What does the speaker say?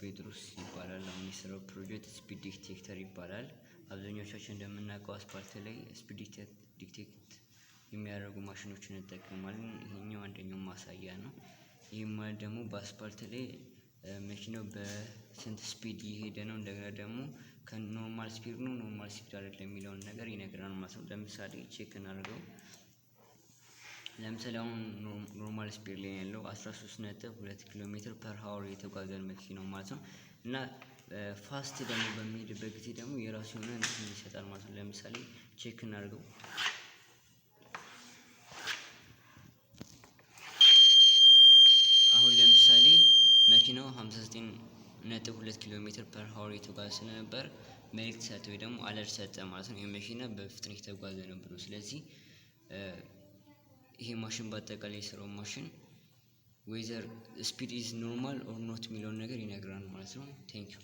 ጴጥሮስ ይባላል። አሁን የሰራው ፕሮጀክት speed detector ይባላል። አብዛኞቻችን እንደምናውቀው አስፓልት ላይ speed detect የሚያደርጉ ማሽኖችን እንጠቀማለን። ይሄኛው አንደኛው ማሳያ ነው። ይህም ማለት ደግሞ በአስፓልት ላይ መኪናው በስንት speed እየሄደ ነው፣ እንደገና ደግሞ ከ normal speed ነው normal speed አይደለም የሚለውን ነገር ይነግረናል ማለት ነው። ለምሳሌ check እናድርገው። ለምሳሌ አሁን normal speed ላይ ያለው 13.2 ኪሎ ሜትር per hour የተጓዘ መኪናው ማለት ነው። እና fast ደግሞ በሚሄድበት ጊዜ ደግሞ የራሱ የሆነ እንትን ይሰጣል ማለት ነው። ለምሳሌ check እናድርገው። አሁን ለምሳሌ መኪናው 59.2 ኪሎ ሜትር per hour የተጓዘ ስለነበር መልእክት ሰጠ ወይ ደግሞ alert ሰጠ ማለት ነው። ይህ መኪና በፍጥነት የተጓዘ ነው ብሎ። ስለዚህ ይሄ ማሽን በአጠቃላይ የሰራው ማሽን whether speed is normal or not የሚለውን ነገር ይነግራል ማለት ነው። Thank you.